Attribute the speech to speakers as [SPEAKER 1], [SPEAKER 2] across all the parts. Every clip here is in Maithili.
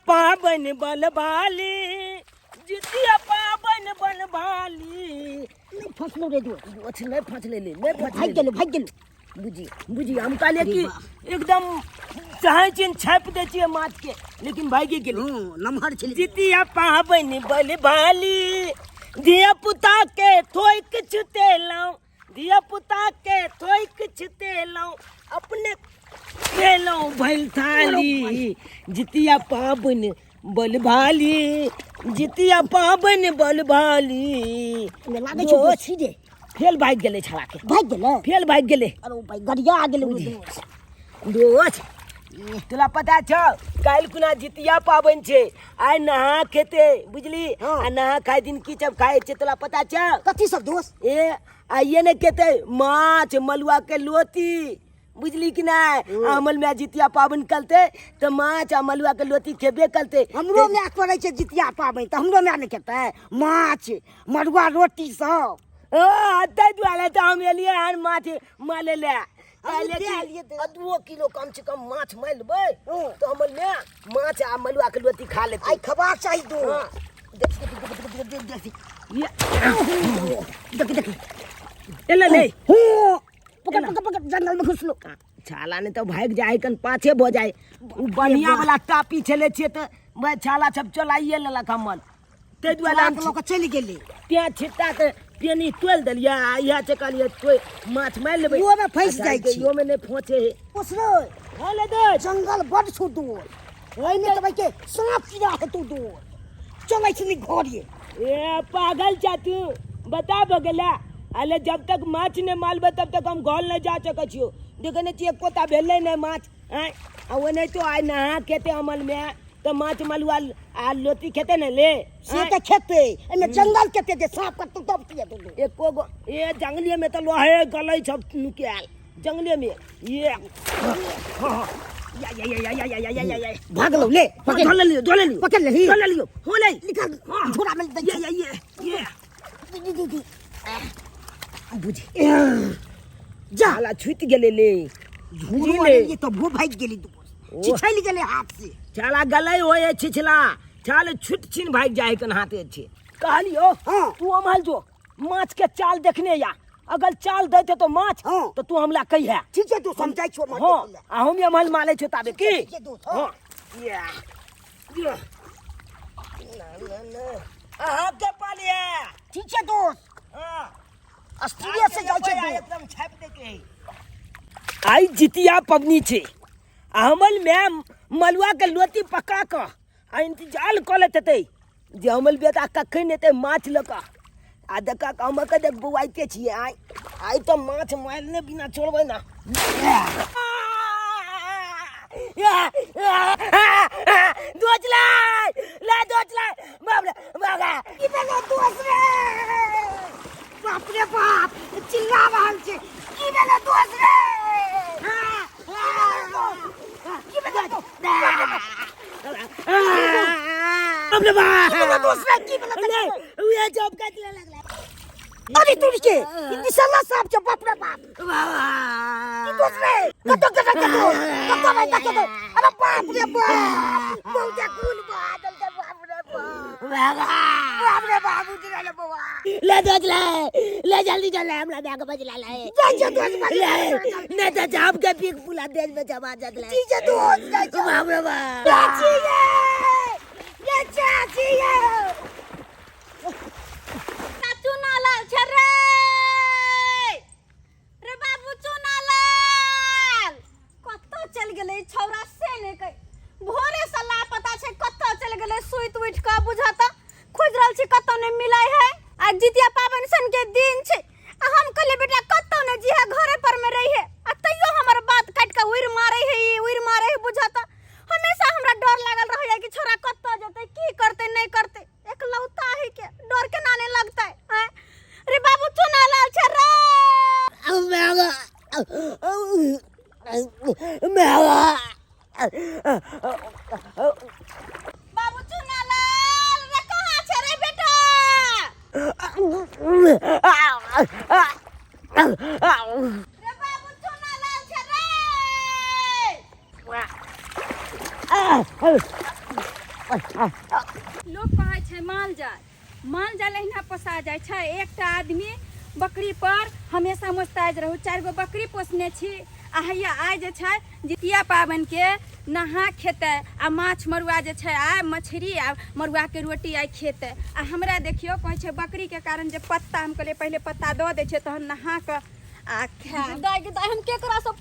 [SPEAKER 1] पाबनि बलबाली, जितिया पाबनि बलबाली।
[SPEAKER 2] नहि फसलो रे जो।
[SPEAKER 1] अच्छा, नहि फसले ले, नहि फसले।
[SPEAKER 2] भागि गेलो, भागि गेलो।
[SPEAKER 1] बुझी बुझी, हम कहलियै कि एकदम चाहै छियै छापि दै छियै माछ के, लेकिन भागि गेलै।
[SPEAKER 2] हँ, नमहर छलै।
[SPEAKER 1] जितिया पाबनि बलबाली, धिया पुता के थोइक छुतेलहुँ, धिया पुता के थोइक छुतेलहुँ, अपने खेलहुँ भैल थाली। जितिया पाबनि बलभाली, जितिया पाबनि बलभाली।
[SPEAKER 2] एहिमे लागै छै
[SPEAKER 1] दोस्त,
[SPEAKER 2] छी रे।
[SPEAKER 1] फेल भागि गेलै छड़ा के।
[SPEAKER 2] भागि गेलै?
[SPEAKER 1] फेल भागि गेलै।
[SPEAKER 2] अरे भाई, गरिया गेलै ओ दोस्त।
[SPEAKER 1] दोस्त, तोरा पता छौ काल्हि कुना जितिया पाबनि छै? आइ नहा खेते, बुझली?
[SPEAKER 2] हाँ।
[SPEAKER 1] आ नहा खाय दिन की सब खाइ छै, तोरा पता छौ?
[SPEAKER 2] कथी सब दोस्त?
[SPEAKER 1] ए, आइए ने खेते माछ मलुआ के लोती, बुझली कि नहि? अमल में जितिया पाबनि करते तऽ माछ आ मलुआ के लोती खेबे करते।
[SPEAKER 2] हमरो माय करै छै जितिया पाबनि, तऽ हमरो माय ने खेतै माछ मड़ुआ रोटी सब?
[SPEAKER 1] हँ, ताहि दुआरे तऽ हम एलियै हन माछ मारै लए। कहलियै
[SPEAKER 2] दे
[SPEAKER 1] कि
[SPEAKER 2] आलियै तऽ।
[SPEAKER 1] 2 किलो कम से कम माछ मारि लेबै तऽ हमर माय माछ आ मलुआ के लोती खा लेतै।
[SPEAKER 2] आइ खबाक चाही दो।
[SPEAKER 1] हाँ।
[SPEAKER 2] देख देख देख देख देख देख।
[SPEAKER 1] ये,
[SPEAKER 2] देख देख।
[SPEAKER 1] एलै ले।
[SPEAKER 2] हो, पकड़ पकड़ पकड़, जंगल में घुसलो।
[SPEAKER 1] छाला नहि तऽ भागि जाइ कन, पाछे भऽ जाइ। ओ बढ़िया वाला टापी छलै छियै तऽ वएह छाला सब चलाइए लेलक हमर, ताहि दुआरे हम
[SPEAKER 2] लऽ कऽ चलि गेलै।
[SPEAKER 1] तेँ छिट्टा के पेनी तोलि देलियै आ इएह छै, कहलियै तोइ माछ मारि लेबै।
[SPEAKER 2] इहोमे फँसि जाइ छै।
[SPEAKER 1] इहोमे नहि फँसे है।
[SPEAKER 2] पोसरो।
[SPEAKER 1] हँ, ले दे।
[SPEAKER 2] जंगल बड छौ दूर, ओहिमे तऽ भाई के साँप कीड़ा हेतौ दूर। चलै छै घरे।
[SPEAKER 1] ए पागल छा तू? बता बगला अले, जब तक माछ नहि मारबै तब तक हम घर नहि जा सकै छियौ। देखै नहि छियै, एकोटा भेलै नहि माछ। आँय, आ ओनाहितो आइ नहा खेतै अमलमे तऽ माछ मलुआ आ लोती खेतै ने ले।
[SPEAKER 2] से तऽ खेतै, एहिमे जंगल कते जे साँप कतौ तब किया दुनू
[SPEAKER 1] एको गो। ए, जंगले में तऽ लोहे गलै सब नुकायल जंगले में। ये हाँ, या या या या या या या या या।
[SPEAKER 2] भागलौ ले।
[SPEAKER 1] हाँ, धो लेलियो, धो लेलियो।
[SPEAKER 2] पकड़ लेली?
[SPEAKER 1] धो लेलियो, हो ले।
[SPEAKER 2] निकाल।
[SPEAKER 1] हाँ।
[SPEAKER 2] झोरा में दै।
[SPEAKER 1] ये ये ये ये।
[SPEAKER 2] दी दी दी,
[SPEAKER 1] बुझी।
[SPEAKER 2] जा।
[SPEAKER 1] साला छुटि गेलै ले।
[SPEAKER 2] झोरो
[SPEAKER 1] बुझी ले।
[SPEAKER 2] ये तो भू भागि गेली दोस्त, छिछलि गेलै हाथ से।
[SPEAKER 1] छाला गलै होए छिछला, छाल छुट छिन भागि जाइ कन हाथे छै। कहलियो।
[SPEAKER 2] हाँ।
[SPEAKER 1] तू अमहल जो माछ के चाल देखने या, अगर चाल देते तो माछ
[SPEAKER 2] हाँ।
[SPEAKER 1] तो तू हमला कही है।
[SPEAKER 2] ठीक छै दोस्त, हम जाइ छियौ माछ
[SPEAKER 1] हाँ।
[SPEAKER 2] देखै लए।
[SPEAKER 1] आ हम अमहल माले छो ताबे की।
[SPEAKER 2] ठीक छै दोस्त, हाँ।
[SPEAKER 1] हाँ। या या, ना ना ना, अहाँ के पालिए।
[SPEAKER 2] ठीक छै दोस्त।
[SPEAKER 1] हाँ।
[SPEAKER 2] ऑस्ट्रेलिया से जाइ छै दोस्त।
[SPEAKER 1] एकदम छापि दे के। आइ जितिया पबनी छै आ हमर मैम मलुआ के लोती पका कऽ आ इंतजार कऽ लेत हेतै जे हमर बेटा कखन एतै माछ लऽ कऽ। आ देख कऽ हम के देख बौआइते छियै, आइ आइ तऽ माछ मारने बिना छोड़बै ना। दोस्त ले ले, दोस्त ले, बाप रे बाप रे।
[SPEAKER 2] की भेलो दोस्त रे? बाप रे बाप, चिल्ला रहल छै। की भेलो दोस्त रे? की भेलो दोस्त?
[SPEAKER 1] बाप रे बाप।
[SPEAKER 2] की भेलो दोस्त रे? की भेलो?
[SPEAKER 1] नहीं, उहे जब काटले लगले।
[SPEAKER 2] अरे तुर के विशाला साहब छै, बाप रे बाप। की दोस्त रे, कतो कतो कतो कतो रे, कतो? अरे बाप रे बाप, बहुत खून बहा देलकै। बाप रे बाप, बाप रे बाप, उठ रहले बौआ।
[SPEAKER 1] ले दोस्त, ले ले, जल्दी चल ले, हमरा बैग बजला ले।
[SPEAKER 2] जाइ छै दोस्त, बजला।
[SPEAKER 1] ले, नहीं तो जाम के पीक पुला देश में जमा जत ले।
[SPEAKER 2] ठीक छै दोस्त, जाइ छै।
[SPEAKER 1] बाप रे बाप।
[SPEAKER 2] चाची ये, ये चाची ये।
[SPEAKER 3] चुना लाल छै रे, रे बाबू चुना लाल कतऽ चलि गेलै ई छौड़ा से नहि कहि, भोरे से लापता छै, कतऽ चलि गेलै? सुति उठि कऽ बुझऽ तऽ खोजि रहल छी, कतऽ नहि मिलै है। आ जितिया पाबनि सन के दिन छै आ हम कहलियै बेटा कतौ नहि जिहे, घरे पर में रहिहे, आ तैयो हमर बात काटि कऽ उड़ि मारै है ई, उड़ि मारै है। बुझऽ तऽ हमेशा हमरा डर लागल रहैया।
[SPEAKER 4] लोक कहै छै माल जाल माल जाल अहिना पोसा जाइ छै। एकटा आदमी बकरी पर हमेशा मोस्ताज रहू। 4 गो बकरी पोसने छी आ हैया आइ जे छै जितिया पाबनिके नहा खेतै आ माछ मरुआ जे छै आइ मछरी आ मरुआके रोटी आइ खेतै। आ हमरा देखियौ कहै छै बकरीके कारण जे पत्ता, हम कहलियै पहिले पत्ता दऽ दै छियै तहन नहा कऽ आ खायब।
[SPEAKER 3] दाइ के दाइ, हम केकरा सब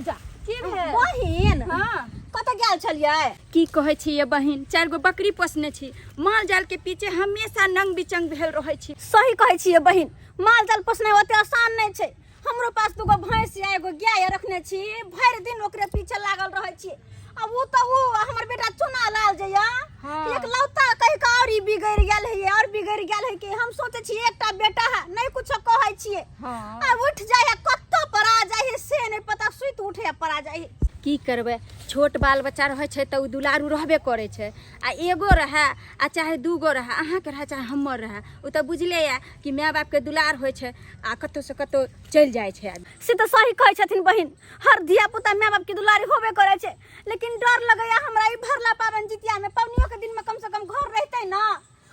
[SPEAKER 3] जा
[SPEAKER 4] की भेल
[SPEAKER 3] बहिन?
[SPEAKER 4] हाँ।
[SPEAKER 3] कतऽ गेल छलियै?
[SPEAKER 4] की कहै छी ये बहिन, 4 गो बकरी पोसने छी, माल जाल के पीछे हमेशा नंग बिचंग भेल रहै छी।
[SPEAKER 3] सही कहै छियै बहिन, माल जाल पोसनाइ ओते आसान नहि छै। हमरो पास 2 गो भैंस या एगो गाय रखने छी, भरि दिन ओकरे पीछे लागल रहै छी। आ उ तऽ उ हमर बेटा चुना लाल जे या एक लौता कहि कऽ और ई बिगड़ि गेल है, और बिगड़ि गेल है कि हम सोचै छी एकटा बेटा है, नहि कुछो कहै छियै। आ उठि जाइ है कतऽ पड़ा जाइ है से नहि पता, सुति उठे है पड़ा जाइ है।
[SPEAKER 4] की करबै, छोट बाल बच्चा रहै छै तऽ ओ दुलारू रहबे करै छै। आ एगो रहए आ चाहे 2 गो रहए, अहाँके रहए चाहे हमर रहए, ओ तऽ बुझले यऽ कि माय बापके दुलार होइ छै आ कतहुसँ कतहु चलि जाइ छै आदमी।
[SPEAKER 3] से तऽ सही कहै छथिन बहिन, हर धिया पुता माय बाप के दुलारी होबे करै छै, लेकिन डर लगैया हमरा ई भरला पाबनि जितिया में। पबनियो के दिन में कम से कम घर रहते ना,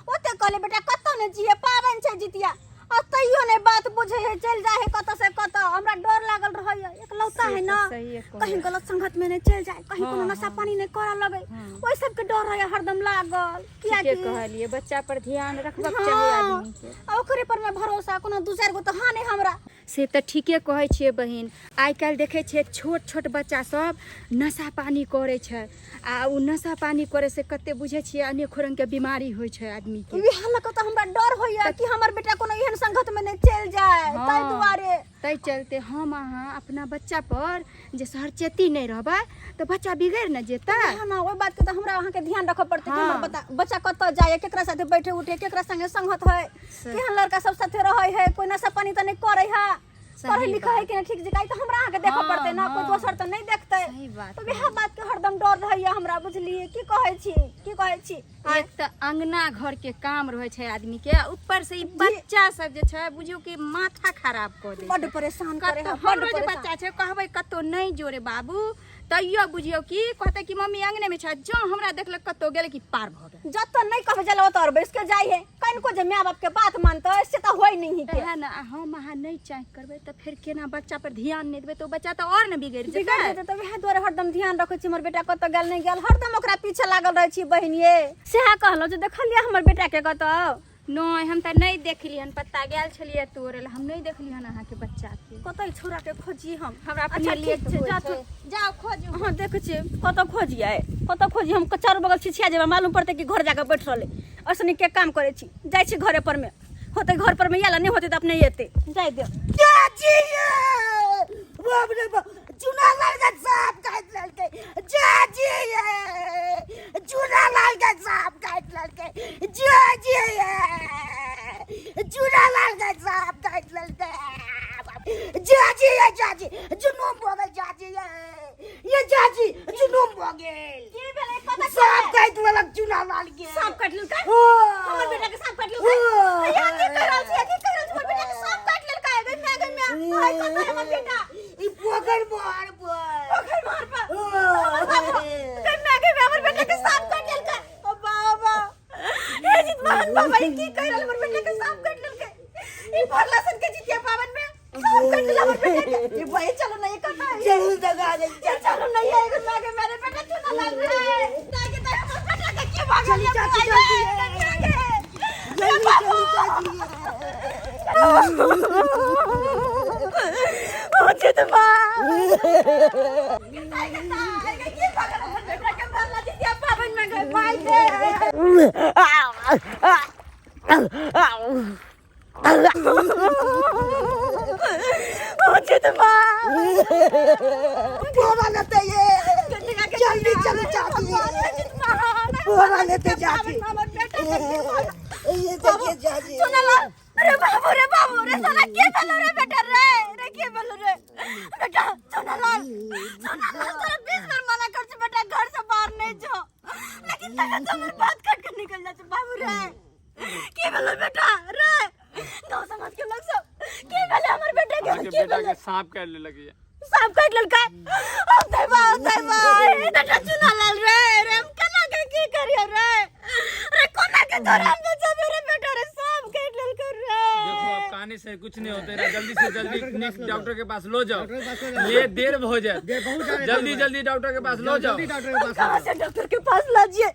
[SPEAKER 3] ओते कहले बेटा कतौ ने जिए, पाबनि छै जितिया, आ तैयो नहीं बात बुझे है, चलि जाए है कतौ से कतौ। हमरा डर लागल रहैया, एकलौता है ना,
[SPEAKER 4] सहिए कहलियै।
[SPEAKER 3] कहीं गलत संगत में नहीं चलि जाए, कहीं कोनो नशा पानी नहीं करऽ लगे, ओहि सबके डर रहैया हरदम लागल।
[SPEAKER 4] ठीके
[SPEAKER 3] कियाकि
[SPEAKER 4] कहलियै, बच्चा पर ध्यान रखबाक चाही आदमी के।
[SPEAKER 3] आ ओकरे पर में भरोसा, कोनो 2-4 गो तऽ हाँ नहीं हमरा।
[SPEAKER 4] से तऽ ठीके कहै छियै बहिन, आइ काल्हि देखै छियै छोट छोट बच्चा सब नशा पानी करै छै आ ओ नशा पानी करै से कते बुझै छियै अनेको रङ्गके बीमारी होइ छै आदमीके।
[SPEAKER 3] इएह लऽ कऽ तऽ हमरा डर होइया कि हमर बेटा कोनो एहन संगत में नहि चलि जाए, ताहि दुआरे।
[SPEAKER 4] ताहि चलते हम अहाँ अपना बच्चा पर जे सहरचेती नहि रहबै तऽ बच्चा बिगड़ि ने जेतै।
[SPEAKER 3] हाँ ना, ओहि बात के तऽ हमरा अहाँके ध्यान रखऽ पड़तै कि हमर बच्चा कतऽ जाए, केकरा साथे बैठे उठे, केकरा संगे संगत है, केहन लड़का सब साथे रहै है, कोई नशा पानी तऽ नहि करै है, पढ़ै लिखै है कि नहि ठीक जकाँ, ई तऽ हमरा अहाँके देखऽ पड़तै ना, कोई दोसर तऽ नहि देखतै।
[SPEAKER 4] सही बात।
[SPEAKER 3] तऽ वएह बात के हरदम डर रहैया हमरा, बुझलियै? की कहै छी, की कहै छी?
[SPEAKER 4] एक तऽ अंगना घर के काम रहै छै आदमी के, ऊपर से ई बच्चा सब जे छै बुझियौ कि माथा खराब कऽ दै
[SPEAKER 3] बड्ड
[SPEAKER 4] छै।
[SPEAKER 3] परेशान करे
[SPEAKER 4] कतौ
[SPEAKER 3] है, बड्ड
[SPEAKER 4] हमरो जे
[SPEAKER 3] परेशान।
[SPEAKER 4] बच्चा छै, कहबै कतौ नहि जोरे बाबू, तैयो बुझियौ कि कहतै कि मम्मी अंगने में छै, जँ हमरा देखलक कतौ गेलै कि पार भऽ गेल।
[SPEAKER 3] जतऽ नहि कहबै जाय ओतऽ और बैस के जाइ है, कनिको जे माय बाप के बात मानतै से तऽ होइ नहीं है के।
[SPEAKER 4] तेहन आ हम अहाँ नहि चाह करबै तऽ फेर केना बच्चा पर ध्यान नहि देबै तऽ ओ बच्चा तऽ और ने बिगड़ि
[SPEAKER 3] बिगड़ि
[SPEAKER 4] जेतै।
[SPEAKER 3] जेतै तऽ वएह दुआरे हरदम ध्यान रखै छी हमर बेटा कतऽ गेल नहि गेल, हरदम ओकरा पीछे लागल रहै छी बहिन ये। सएह कहलहुँ जे देखलियै हमर बेटा के कतऽ?
[SPEAKER 4] नहि, हम तऽ नहि देखलियै हन, पत्ता गेल छलियै तोड़ै लए, हम नहि देखलियै हन अहाँके बच्चा के।
[SPEAKER 3] कतऽ ई छौड़ा के खोजी हम?
[SPEAKER 4] हमरा अपने
[SPEAKER 3] अच्छा,
[SPEAKER 4] लेट
[SPEAKER 3] ठीक छै,
[SPEAKER 4] होइ
[SPEAKER 3] जा
[SPEAKER 4] छै।
[SPEAKER 3] तू।
[SPEAKER 4] जाउ खोजू।
[SPEAKER 3] हाँ देखै छियै कतऽ खोजियै, कतऽ खोजी हम, चारू बगल छिछिया जेबै, मालूम पड़तै कि घर जाकऽ बैठ रहलै। ऐसे के काम करै छी, जाइ छी घरे पर में, होतै घर पर में आयल, नहि होतै तऽ अपने एतै, जाइ देब।
[SPEAKER 2] चाची ये! बाप रे बाप, चूना लाल के सांप काटि लेलकै। चाची ये! चूना लाल के सांप काटि लेलकै। चाची ये! चूना लाल के सांप काटि लेलकै। चाची ये, चाची जुनूम भऽ गेल। चाची ये, ये चाची जुनूम भऽ गेल।
[SPEAKER 3] की भेलै? कतऽ?
[SPEAKER 2] सांप काटि लेलक चूना लाल के।
[SPEAKER 3] सांप काटि लेलकै?
[SPEAKER 2] ओ!
[SPEAKER 3] हमर बेटा के सांप काटि लेलकै? अरे की कहि रहल छी, की कहि रहल छी? हमर बेटा के सांप काटि लेलकै? गै माय, गै माय, कहै कतऽ है हमर बेटा?
[SPEAKER 2] ई पोखरि पर पर।
[SPEAKER 3] पोखरि मार पर? गै माय, गै माय, हमर बेटा के सांप काटि लेलकै। ओ बाबा, हे जीत मोहन बाबा, ई की कहि रहल? हमर बेटा के सांप काटि लेलकै? ई भरला सन के जितिया पावन में सांप काटि लेलक हमर बेटा के। ई भाई चलो नहीं कतऽ है?
[SPEAKER 2] चलू दगा दे।
[SPEAKER 3] ये चलो नहीं है गै माय, गै मेरे बेटा चुना लाल रे। दाई के दाई, हमर बेटा के की भऽ गेल?
[SPEAKER 2] चली चाची, जल्दी। जल्दी चलू चाची।
[SPEAKER 3] ओ जितमा, दाई के दाई, की भऽ गेल हमर बेटा के भरला जितिया पावन में? गै माय गे। ओ जितमा।
[SPEAKER 2] बोरा लेते ये, जल्दी चलो चाची, बोरा लेते चाची। ये देखिए चाची।
[SPEAKER 3] सुनला रे बाबू, रे बाबू रे, साला के भेलो रे बेटा रे, रे के भेलो रे बेटा? सोनालाल, सोनालाल, तोरा 20 बार मना कर छी बेटा घर से बाहर नहीं जो, लेकिन तखन तो हमर बात काट के निकल जा छै। बाबू रे, के भेलो बेटा रे? गांव समाज के लोग सब, के भेले हमर बेटा के?
[SPEAKER 5] अहाँके
[SPEAKER 3] के
[SPEAKER 5] बेटा
[SPEAKER 3] भेले?
[SPEAKER 5] के सांप काटि लेलक ये।
[SPEAKER 3] सांप काटि लेलकै? ओ दैवा, ओ दैवा, हे बेटा चुनालाल रे, रे हम केना के की करियो रे? के तोरा हम बचाबे रे बेटा रे सांप काट लेलकै रे।
[SPEAKER 5] देखो अब कहानी से कुछ नहीं होते रे, जल्दी से जल्दी निक डॉक्टर के पास लो जाओ, ये देर हो जाए, जल्दी जल्दी डॉक्टर के पास लो जाओ।
[SPEAKER 3] कहाँ से डॉक्टर के पास लाजिए,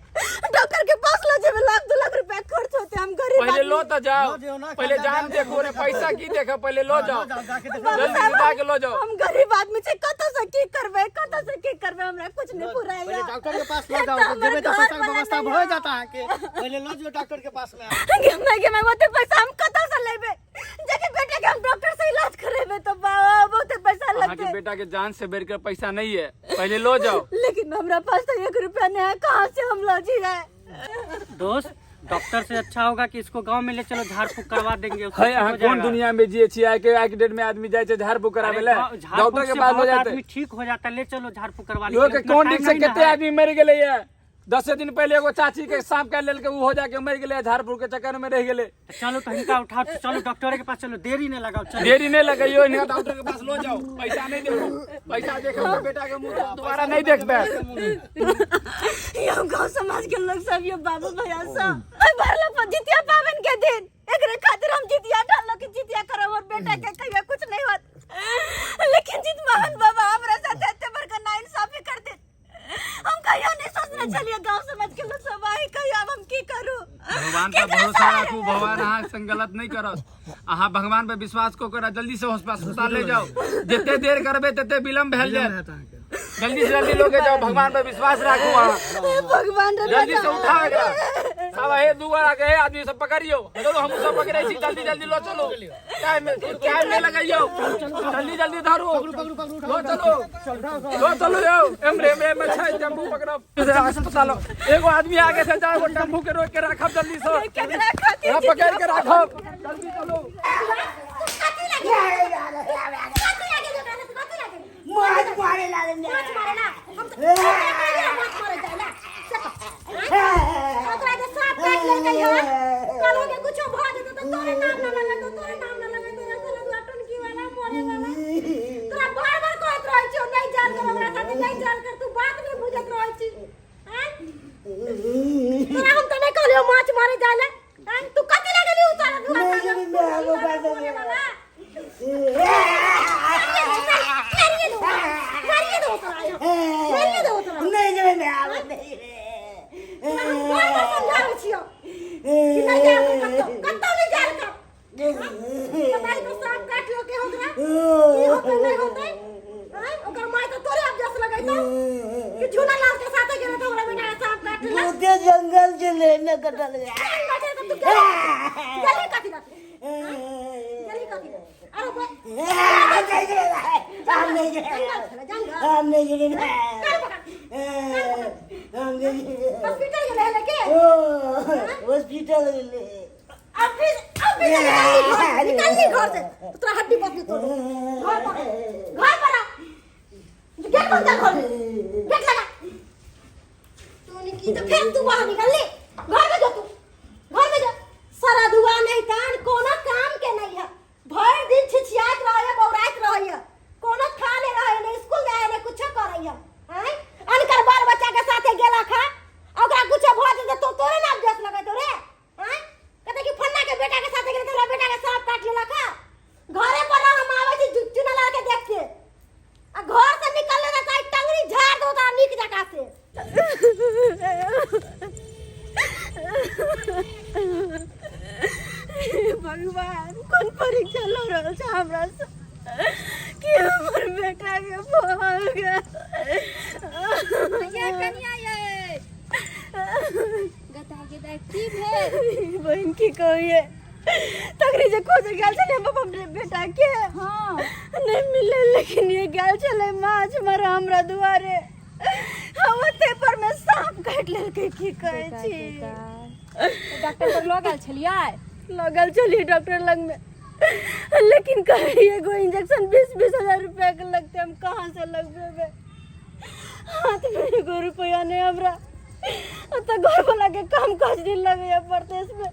[SPEAKER 3] डॉक्टर के पास लाजिए में लाख 2 लाख रुपया खर्च होते, हम गरीब
[SPEAKER 5] पहले
[SPEAKER 3] आदमी।
[SPEAKER 5] लो तो जाओ, पहले जान देखो रे, पैसा की देखो, पहले लो जाओ, जल्दी से जाके लो जाओ।
[SPEAKER 3] हम गरीब आदमी छे, कतौ से की करबै, कतौ से की करबै, हमरा कुछ नहीं पुराया।
[SPEAKER 6] पहले डॉक्टर के पास लो जाओ, जेबे तो पैसा के व्यवस्था हो जाता है कि पहले लो जो डॉक्टर के पास में।
[SPEAKER 3] गे मैं ओते पैसा हम कतौ से लेबै, जेकि बेटा के हम डॉक्टर से इलाज करेबै तो बाबा बहुते पैसा
[SPEAKER 5] अहाँ के
[SPEAKER 3] लगतै।
[SPEAKER 5] बेटा के जान से बढ़कर पैसा नहीं है, पहले लो जाओ।
[SPEAKER 3] लेकिन हमरा पास तो 1 रुपया नहीं है, कहाँ से हम लजिए।
[SPEAKER 7] दोस्त डॉक्टर से अच्छा होगा कि इसको गांव में ले चलो, झाड़ फूक करवा देंगे उसको,
[SPEAKER 5] है
[SPEAKER 7] ठीक
[SPEAKER 5] अहाँ
[SPEAKER 7] हो
[SPEAKER 5] कोन
[SPEAKER 7] जाएगा।
[SPEAKER 5] दुनिया में जिए छी, आइ के डेट में आदमी जाइ छै झाड़ फूक कराबै
[SPEAKER 7] अरे
[SPEAKER 5] ले,
[SPEAKER 7] झाड़
[SPEAKER 5] डॉक्टर
[SPEAKER 7] फूक
[SPEAKER 5] के
[SPEAKER 7] से
[SPEAKER 5] पास हो
[SPEAKER 7] बहुत
[SPEAKER 5] जाते।
[SPEAKER 7] आदमी ठीक हो जाता है, ले चलो झाड़ फूक करवाने
[SPEAKER 5] लोग
[SPEAKER 7] के
[SPEAKER 5] के
[SPEAKER 7] लिए,
[SPEAKER 5] कोन
[SPEAKER 7] उतना
[SPEAKER 5] डिक से
[SPEAKER 7] टाइम नहीं
[SPEAKER 5] कते
[SPEAKER 7] ना है।
[SPEAKER 5] आदमी मरि गेलै ये, 10 दिन पहले एगो चाची के सांप काटि लेलकै, उ हो जाके मरि गेलै, झाड़ फूक के चक्कर में रहि गेलै।
[SPEAKER 7] चलो तो हिनका उठाओ, चलो डॉक्टर के पास चलो, देरी नहीं लगाओ, चलो।
[SPEAKER 5] देरी नहीं लगैयो, हिनका डॉक्टर के पास लो जाओ, पैसा नहीं देखो, पैसा देखो तो बेटा के मुंह तो दोबारा नहीं देख पाए।
[SPEAKER 3] यो गांव समाज के लोग सब, यो बाबू भैया सब भरला पर जितिया पावन के दिन एकरे खातिर हम जितिया ठानलो कि जितिया करब और बेटा के कहिया कुछ नहीं होत, लेकिन जीत मोहन बाबा हमरा साथ एते बड़का नाइंसाफी कर दे, हम कहियो नहीं सोचने छलिए। गांव समाज के लोग सब आई कहियो अब हम की करू।
[SPEAKER 5] भगवान पर भरोसा राखू, भगवान अहाँ संग गलत नहीं करत, अहाँ भगवान पर विश्वास को कर, जल्दी से अस्पताल ले जाओ, जते देर करबे तते विलम्ब भेल जायत, जल्दी से जल्दी लोगे जाओ, भगवान पर विश्वास राखू अहाँ,
[SPEAKER 3] भगवान रे
[SPEAKER 5] जल्दी से उठाओ एकरा। सब हे दू गोरा के हे आदमी सब पकड़ियो, चलो हम सब पकड़े छी, जल्दी जल्दी लो चलो, टाइम नहीं लगाइयो, जल्दी जल्दी धरो, लो चलो, लो चलो यो, एमरे एमरे में छै टेम्पू पकड़ब अस्पताल, एगो आदमी आगे से जाओ, टेम्पू के रोक के राखब जल्दी से,
[SPEAKER 3] केकरा खातिर
[SPEAKER 5] हाँ, पकड़ के राखब जल्दी चलो।
[SPEAKER 2] माछ मारे ला
[SPEAKER 3] माछ मारे ला, हम तो माछ मारे जाइला। ओकरा के सांप काट लेलकै हन, कल हो के कुछो भ जेतौ त तोरे नाम न लगतौ, तोरे नाम न लगतौ, तोरा लटुनकी वाला मरे वाला। तोरा बार बार कहैत रहै छियौ नहीं जाल कर हमरा साथे, नहीं जाल कर, तू बात नहीं बुझैत रहै छी। आँय तोरा हम त नहीं कहलियौ माछ मारे जाइला, आँय तू कथी लए गेली उ सारा दुआर मरे वाला। मारिए दो तोरा, मारिए दो तोरा।
[SPEAKER 2] नहीं जेबै मैं आबै नहीं।
[SPEAKER 3] बार बार समझाबै छियौ कि नहीं जाल कर कतौ, कतौ नहीं जाल कर। पता तो सांप काट लेलकै ओकरा, की होतै नहीं होतै। आँय ओकर माय तऽ तोरे अब जस लगैतौ कि झूला लाल के साथे गेलै तऽ ओकरा बेटा के सांप काट लेलक।
[SPEAKER 2] बहुते जंगल छलै ने कटल।
[SPEAKER 3] काटे तऽ तू गेली कथी लए, गेली कथी लए? आरो बोल।
[SPEAKER 2] हम नहीं जेबै, हम नहीं जेबै, हम नहीं जेबै।
[SPEAKER 3] हॉस्पिटल गेलै हले के?
[SPEAKER 2] हॉस्पिटल गेलै।
[SPEAKER 3] अब भी अब भी निकल ली घर से, तोरा हड्डी पसली तोड़। घर पर, घर पर आ, गेट बंद कर, घर में गेट लगा। तूने की तो फिर तू बाहर निकल ले, घर में जा, तू घर में जा। सारा धुआ नहीं तान कोनो काम के नहीं है, भर दिन छिछियात रहे, बौरात रहे, कोनो खा ले रहे नहीं, स्कूल जाए नहीं, कुछो करे है। हैं अनकर बाल बच्चा के साथे गेला खा, ओकरा कुछो भ जेतै तो तोरे नाम जस लगैतो रे। हैं कहते कि फन्ना के बेटा के साथे गेलै तोरा बेटा के सांप काट लेलक। घरे पर रह, हम आबै छी चुना लाल के देख के, आ घर से निकलले त चाहे टंगरी झाड़ दो तोरा नीक जकाँ से। भगवान कोन परीक्षा ल रहल छै हमरा से कि हमर बेटा के भऽ गेल।
[SPEAKER 4] ये कनिया ये गता के दाइ की भेल
[SPEAKER 3] बहिन की कहिए, तखनी जे खोजे गेल छलै हम अपन बेटा के,
[SPEAKER 4] हाँ
[SPEAKER 3] नहीं मिले, लेकिन ये गेल छलै माछ मारे हमरा दुआरे, हम ओते पर में सांप काटि लेलकै। की कहै छी।
[SPEAKER 4] डॉक्टर पर लऽ गेल छलियै?
[SPEAKER 3] लगल छलियै डॉक्टर लग में, लेकिन कहे एगो इंजेक्शन 20-20 हजार रुपया के लगते, हम कहाँ से लगबेबै? हाथ में एगो रुपया नहीं हमरा, तो घर वाला के काम काज नहीं लगैया परदेश में,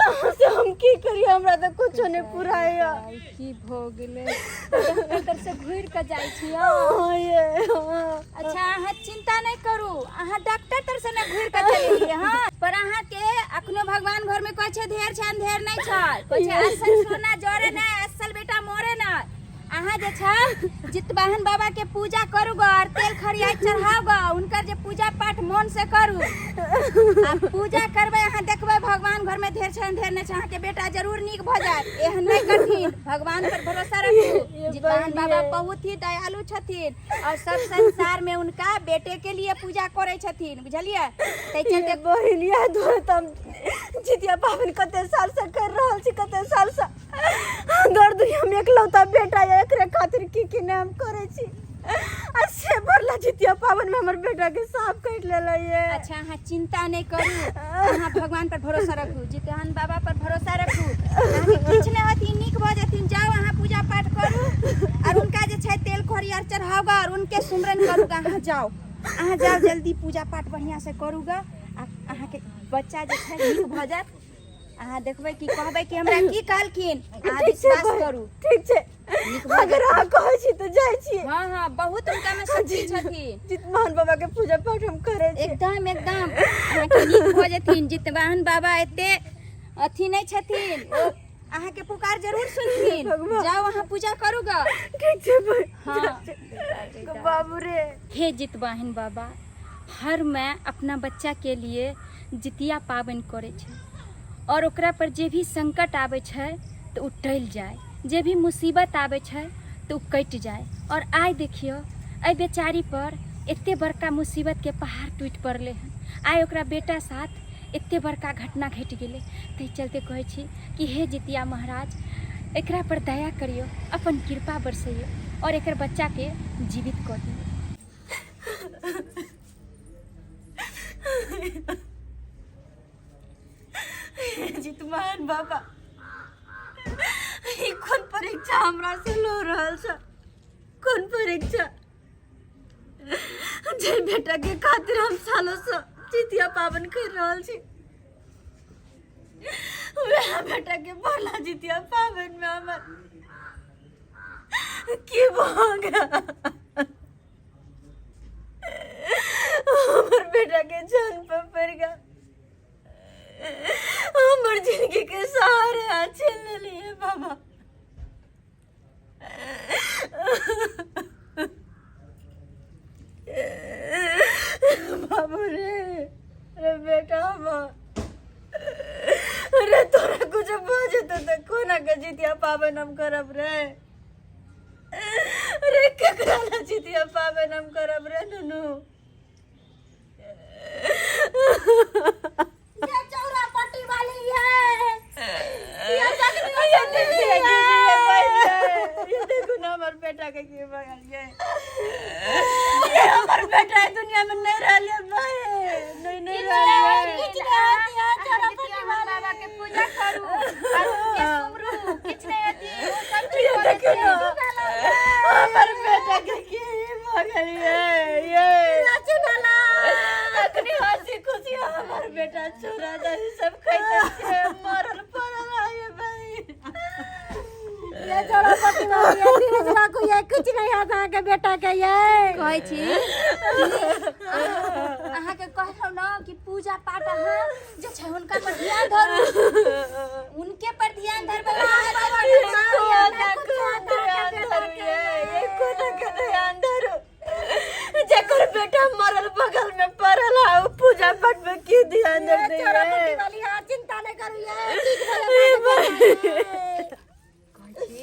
[SPEAKER 3] कहाँ से हम की करिए, हमरा तऽ कुछो नहि पुराइया।
[SPEAKER 4] की भऽ गेलै? डॉक्टर से घुरि कऽ जाइ छी?
[SPEAKER 3] हाँ ये, हाँ।
[SPEAKER 4] अच्छा, अहाँ चिंता नहि करू, अहाँ डॉक्टर तर से ने घुरि कऽ चलि एलियै। हँ, पर अहाँके अखनो भगवान घर में कहै छै ढेर छै अंधेर नहि छै, कहै छै असल सोना जरे नहि, असल बेटा मरे नहि। अहाँ जे छै जितवाहन बाबा के पूजा करू गो और तेल खरियाइ चढ़ाउ गो, हुनकर जे पूजा पाठ मन से करू आ पूजा करबै, अहाँ देखबै भगवान घर में ढेर छै अंधेर नहि छै, अहाँके बेटा जरूर नीक भऽ जायत। एहन नहि करथिन, भगवान पर भरोसा रखू। जितवाहन बाबा बहुत ही दयालु छथिन और सब संसार में उनका बेटे के लिए पूजा करै छथिन, बुझलियै? ताहि चलते
[SPEAKER 3] बहिन, इएह दुआरे तऽ हम जितिया पाबनि कते साल से कर रहल छी, कते साल से दर दुनिया में एकलौता बेटा यऽ, एकरे खातिर की की नहि हम करै छी, आ से भरला जितिया पाबनि में हमर बेटा के साँप काटि लेले ये।
[SPEAKER 4] अच्छा, अहाँ चिंता नहि करू, अहाँ भगवान पर भरोसा रखू, जितवाहन बाबा पर भरोसा रखू, अहाँके किछु नहि होत, ई नीक भऽ जेथिन। जाउ, अहाँ पूजा पाठ करू और उनका जे छै तेल खोरी आर चढ़ाउ गा और उनके सुमरन करू गा। अहाँ जाउ, अहाँ जाउ, जल्दी पूजा पाठ बढ़िआँ से करू गा आ अहाँके बच्चा जे छै नीक भऽ जायत। अहाँ देखबै कि कहबै कि हमरा की कहलखिन। अहाँ
[SPEAKER 3] ठीक छै
[SPEAKER 4] विश्वास
[SPEAKER 3] बहिन,
[SPEAKER 4] करू।
[SPEAKER 3] ठीक छै,
[SPEAKER 4] नीक भऽ
[SPEAKER 3] अगर अहाँ कहै छी तऽ जाइ छी।
[SPEAKER 4] हँ हँ, बहुत हुनका में शक्ति छथिन।
[SPEAKER 3] जितवाहन बाबा के पूजा पाठ हम करै छी।
[SPEAKER 4] एकदम एकदम, अहाँके नीक भऽ जेथिन। जितवाहन बाबा एते अथी नहि छथिन, ओ अहाँके पुकार जरूर सुनथिन।
[SPEAKER 3] भगवान।
[SPEAKER 4] जाउ, अहाँ पूजा करू ग।
[SPEAKER 3] ठीक छै बहिन।
[SPEAKER 4] हाँ।
[SPEAKER 3] बाबू रे।
[SPEAKER 4] हे जितवाहन बाबा, हर माय अपना बच्चा के लिए जितिया पाबनि करै छै और ओकरा पर जे भी संकट आबै छै तऽ ओ टलि जाय, जे भी मुसीबत आबै छै तऽ ओ कटि जाय। और आइ देखियौ, एहि बेचारी पर एते बड़का मुसीबत के पहाड़ टूटि पड़लै हन, आइ ओकरा बेटा साथ एते बड़का घटना घटि गेलै। ताहि चलते कहै छी कि हे जितिया महाराज, एकरा पर दया करियौ, अपन कृपा बरसैयौ और एकर बच्चाके जीवित कऽ दियौ।
[SPEAKER 3] जितमान बाबा, ई कोन परीक्षा हमरा से लो रहल छ? कोन परीक्षा? जे बेटा के खातिर हम सालों से जितिया पाबनि कर रहल छी, वएह बेटा के भला जितिया पाबनि में हमर की भऽ गेल? हमर बेटा के जान पर पड़ गया, हमर जिंदगी के सहारे आ छीन लेलिए बाबा। बाबू रे, रे बेटा हमर रे, तोरा कुछ भऽ जेतौ तऽ कोना के जितिया पाबनि हम करब रे? रे केकरा ला जितिया पाबनि हम करब रे नुनू?
[SPEAKER 2] ये चौरा पट्टी वाली है, ये जगनी।
[SPEAKER 3] ये देखिए, ये बहन, ये देखो ना हमर बेटा के की भऽ गेल। ये हमर बेटा है दुनिया में नहीं रहल ये भाई, नहीं नहीं रहल ये।
[SPEAKER 2] किछु नहि होती है चौरा पट्टी वाली।
[SPEAKER 4] बाबा के पूजा करू और उनके सुमरू, किछु नहि होती, ओ सब ठीक
[SPEAKER 3] ये
[SPEAKER 4] भऽ
[SPEAKER 3] देखियो
[SPEAKER 4] जेतै।
[SPEAKER 3] ना हमर बेटा के की भऽ गेल। ये अखनी हंसी खुशी हमर बेटा चूड़ा दही सब खाइते छै, मरल पड़ल है भाई।
[SPEAKER 2] ये चौरा पट्टी वाली है, धीरज राखू, ये किछु नहि होत अहाँके बेटा के। ये
[SPEAKER 4] कहै छी अहाँके, कहलहुँ ने कि पूजा पाठ अहाँ जे छै हुनका पर ध्यान धरू, उनके पर ध्यान धरबै अहाँ।
[SPEAKER 3] ये कोना के ध्यान धरू? ये कोना के ध्यान धरू? जेकर बेटा मरल बगल में पड़ल है, उ पूजा पाठ में की ध्यान
[SPEAKER 2] ये
[SPEAKER 3] दे?
[SPEAKER 2] चौरा पट्टी वाली है, चिंता नहि करू, ये ठीक भऽ जेतै।
[SPEAKER 4] कहै छी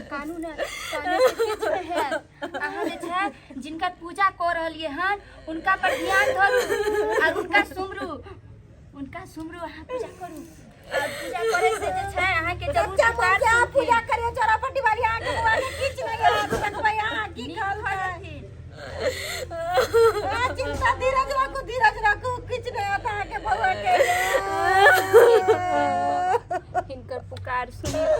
[SPEAKER 4] कानून कानून से किछु नहि हैत। अहाँ जे छै जिनकर पूजा कऽ रहलियै हन उनका पर ध्यान धरू और उनका सुमरू, उनका सुमरू, अहाँ पूजा करू और पूजा करै से जे छै अहाँके जरूर
[SPEAKER 2] बच्चा
[SPEAKER 4] पुकार
[SPEAKER 2] मन से अहाँ
[SPEAKER 4] सुनथिन।
[SPEAKER 2] पूजा करियौ चौरा पट्टी वाली, अहाँके बौआ के किछु नहि होत, देखबै अहाँ की
[SPEAKER 4] नीक
[SPEAKER 2] कहल
[SPEAKER 4] भऽ
[SPEAKER 2] छै।
[SPEAKER 4] जेथिन।
[SPEAKER 2] अहाँ चिंता, धीरज राखू, धीरज राखू, किछु नहि होत अहाँके बौआ के।
[SPEAKER 4] हिनकर पुकार सुनियौ,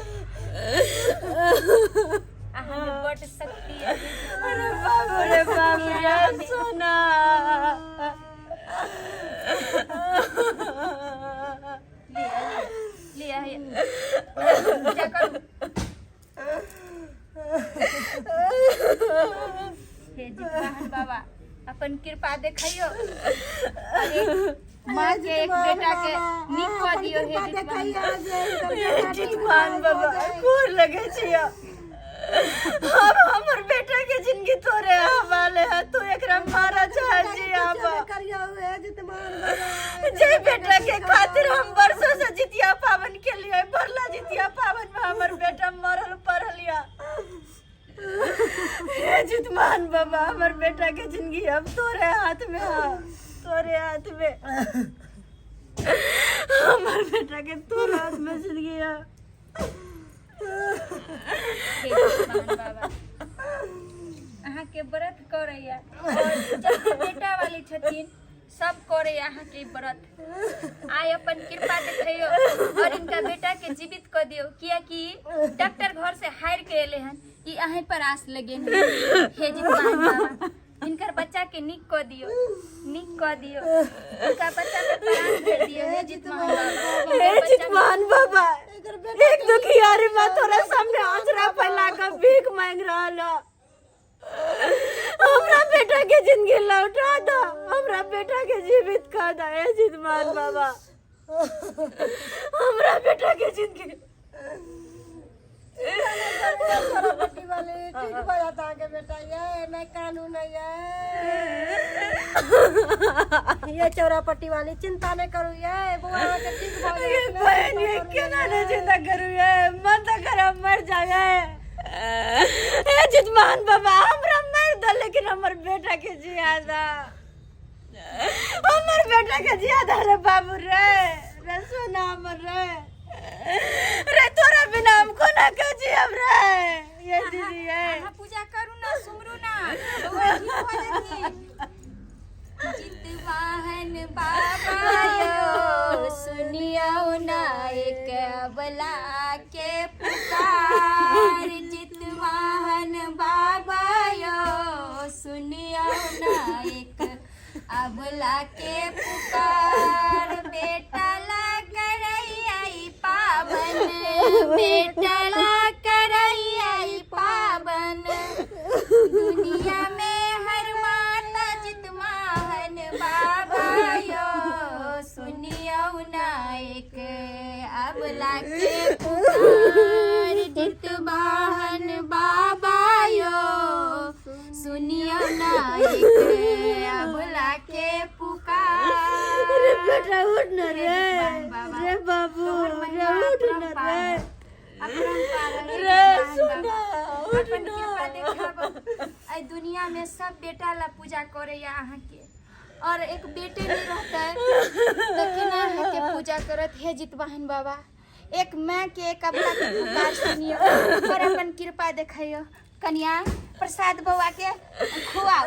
[SPEAKER 4] अहाँमे बड्ड शक्ति अछि।
[SPEAKER 3] अरे बाबू रे, बाबू रे, सोना।
[SPEAKER 4] लिअ, लिअ। देखैयो और एक माँ के एक बेटा के नीक कऽ दियौ हे जितवाहन बाबा।
[SPEAKER 3] जितमान बाबा गोर लगे छिया। हम हमर बेटा के जिंदगी तोरे हवाले है, तू एकरा मारा चाहे जियाबा। जे बेटा के खातिर हम बरसों से जितिया पावन के लिए बरला जितिया पावन में हमर बेटा मरल पड़ल या। हे जितमान बाबा, हमर बेटा के जिंदगी अब तोरे हाथ में है, तोरे हाथ में। हमर बेटा के तोरे हाथ में जिंदगी है।
[SPEAKER 4] हे जितवाहन बाबा, अहाँके व्रत करैया और जते बेटा वाली छथिन सब करैया अहाँके व्रत। आइ अपन कृपा देखैयो और इनका बेटा के जीवित कऽ दियौ, कियाकि डॉक्टर घर से हारि के एले हन, ई अहीं पर आस लगेन हन। हे जितवाहन बाबा, इनकर बच्चा के नीक कऽ दियौ, नीक कऽ दियौ, इनका बच्चा के प्राण भरि दियौ। हे जितवाहन बाबा,
[SPEAKER 3] हे जितवाहन बाबा, एक दुखियारी माँ तोरा सामने आंचरा फैला के भीख मांग रहल है। हमरा बेटा के जिंदगी लौटा दा, हमरा बेटा के जीवित कर दा। हे जितवाहन बाबा, हमरा बेटा के जिंदगी
[SPEAKER 2] ठीक हो जाता है बेटा, ये नहीं कानून है ये। ये चौरा पट्टी वाली चिंता नहीं करू, ये बुआ के ठीक हो
[SPEAKER 3] ये बहन, ये केना नहीं चिंता करू, ये मन तो खराब मर जाए। हे जितमान बाबा, हमरा मर दो, लेकिन हमर बेटा के जिया दा, हमर बेटा के जिया दा रे बाबू रे, रे सोना हमर रे, रे तोरा बिना हम कोना के जियब रे। ये दीदी ये
[SPEAKER 4] अहाँ पूजा करू ना, सुमरू ना, बौआ ठीक भऽ जेथिन। जितवाहन बाबा यो सुनियौ ना एक अबला के पुकार। जितवाहन बाबा यो सुनियौ ना एक अबला के पुकार। बेटा ला करैया पावन, बेटा ला करैया पावन, दुनिया में हर माता जितवाहन बाबा यो सुनियौ ना एक अबला के पुकार। जितवाहन बाबा यो सुनियौ ना एक अबला के पुकार।
[SPEAKER 3] रे बेटा उठ न रे, रे बाबू रे उठ न रे, रे सुना उठ न।
[SPEAKER 4] एहि दुनिया में सब बेटा ला पूजा करैया अहाँके, और एक बेटे नहीं रहते तो केना अहाँके पूजा करत। हे जितवाहन बाबा, एक माँ के एक अबला के पुकार सुनियो और अपन कृपा देखैयो। कन्या प्रसाद बौआ के खुआओ,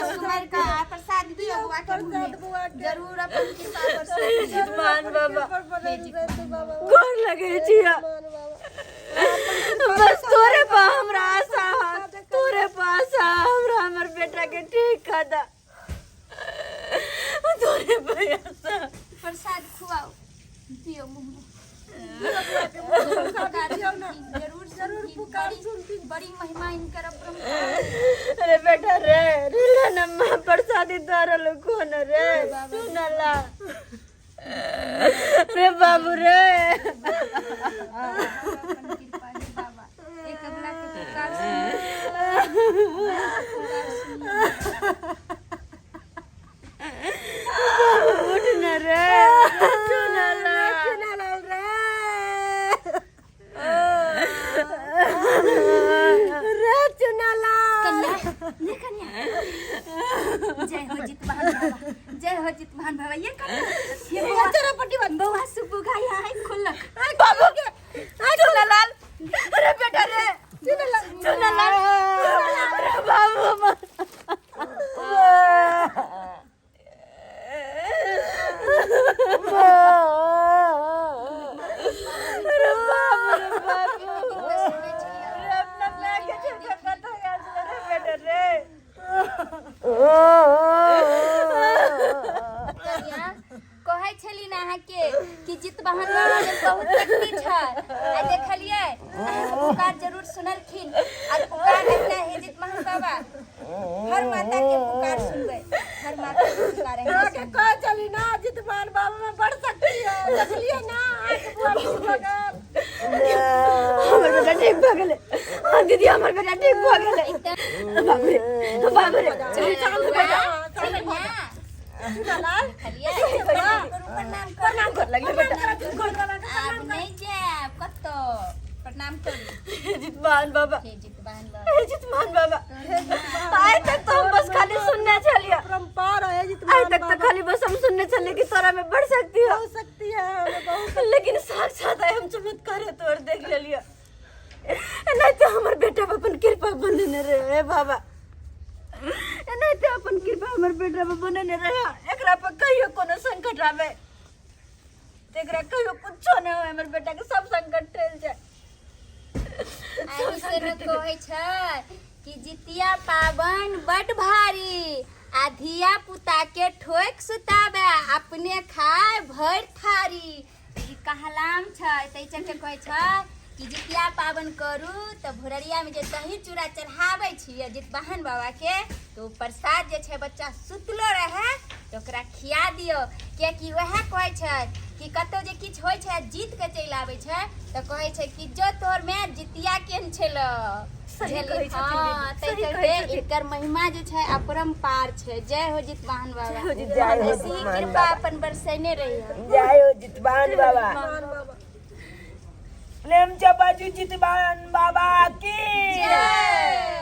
[SPEAKER 4] सुमर का प्रसाद दियो बौआ के मुँह में, जरूर अपन कृपा बरसाओ।
[SPEAKER 3] जितवाहन बाबा,
[SPEAKER 4] हे जितवाहन बाबा,
[SPEAKER 3] गोर लगे छिया, बस तोरे पा हमरा आशा है, तोरे पा आशा है, हमरा हमर बेटा के ठीक कर दा, तोरे पा आशा।
[SPEAKER 4] प्रसाद खुआओ, दियो मुँह में। जरूर जरूर पुकार सुनती, बड़ी महिमा इनकर अपरंपार।
[SPEAKER 3] अरे बेटा रे, रे नम्मा प्रसादी दरल कोन रे, सुनला रे बाबू रे।
[SPEAKER 4] अपन कृपा हे बाबा, एक अबला के पुकार सुनियो, पुकार सुनियो।
[SPEAKER 3] उठ न रे, सुनला
[SPEAKER 2] रे चुनाला
[SPEAKER 4] कन्या, ये कन्या, जय हो जितवाहन बाबा, जय हो जितवाहन बाबा। ये कन्या, ये बौआ
[SPEAKER 2] चौरा पट्टी वाली
[SPEAKER 4] बौआ सुबु गाय आँखि खोलक।
[SPEAKER 3] बाबू के चुनालाल, अरे बेटा रे चुनालाल, अरे बाबू हमर। अरे बाबू रे बाबू, अरे अपना माँ के छोड़ के कतौ आयल छलै रे बेटा रे।
[SPEAKER 4] कन्या कहै छली ने अहाँके कि जितवाहन बाबा जे बहुत शक्ति छै, आ देखलियै अहाँके पुकार जरूर सुनलखिन। आ पुकार अहिना हे जितवाहन बाबा, हर माता के पुकार सुनबै, हर माता रहे
[SPEAKER 2] आके कह चली ना जितमान बाबा में बढ़ सकती है देखलिए ना आके बुआ ठीक भऽ गेल।
[SPEAKER 3] हमर बेटा ठीक भऽ गेलै। हाँ दीदी, हमर बेटा ठीक भऽ गेलै। बाप रे बाप रे, चल चल बेटा।
[SPEAKER 4] प्रणाम।
[SPEAKER 3] प्रणाम कर लगले बेटा।
[SPEAKER 4] आब नहि जायब कतौ, प्रणाम करू।
[SPEAKER 3] जितमान बाबा।
[SPEAKER 4] हे जितवान बाबा।
[SPEAKER 3] हे जितमान बाबा, आइ तक तो हम बस खाली सुनने छलियै।
[SPEAKER 2] परम्पार है
[SPEAKER 3] आइ
[SPEAKER 2] जितमान
[SPEAKER 3] तक तो खाली बस हम सुनने छलियै कि तोरा में बढ़ सकती हो
[SPEAKER 2] सकती है हमें बहुत।
[SPEAKER 3] लेकिन साक्षात आइ हम चमत्कार तोर देख लेलियै। नहीं तो हमर बेटा पर अपन कृपा बनेने रहे। हे बाबा, नहीं तो अपन कृपा हमर बेटा पर बनेने रहे। एकरा पर कहियो कोनो संकट आवे तऽ एकरा कहियो कुछो नहि होय, हमर बेटा के सब संकट टलि जाय।
[SPEAKER 4] एहि से ने कहै छै कि जितिया पाबनि बड भारी आ धिया पुता के ठोकि सुताबे, अपने खाय भरि थारी। ई कहलाम छै। ताहि चलते कहै छै कि जितिया पाबनि करू तऽ भोररियामे जे दही चूड़ा चढ़ाबै छियै जितवाहन बाबाके, तऽ ओ प्रसाद जे छै, बच्चा सुतलो रहै तऽ ओकरा खिया दियौ, कियाकि वएह कहै छै कि कतौ जे किछु होइ छै आ जीत के चलि आबै छै तऽ कहै छै कि जो तोहर माय जितिया केहन छेलौ।
[SPEAKER 3] सही कहै छथिन
[SPEAKER 4] हँ
[SPEAKER 3] दीदी,
[SPEAKER 4] ताहि
[SPEAKER 3] सही कहै
[SPEAKER 4] चलते
[SPEAKER 3] छथिन।
[SPEAKER 4] एकर महिमा जे छै अपरम्पार छै। जय हो जितवाहन बाबा।
[SPEAKER 3] हो जितवाहन।
[SPEAKER 1] जय हो
[SPEAKER 4] ऐसे ही
[SPEAKER 1] जितवाहन
[SPEAKER 4] कृपा
[SPEAKER 1] बाबा।
[SPEAKER 4] अपन बरसेने रही।
[SPEAKER 1] जय हो जितवान बाबा। प्रेम से बाजू, जितवान बाबा की।
[SPEAKER 4] जय।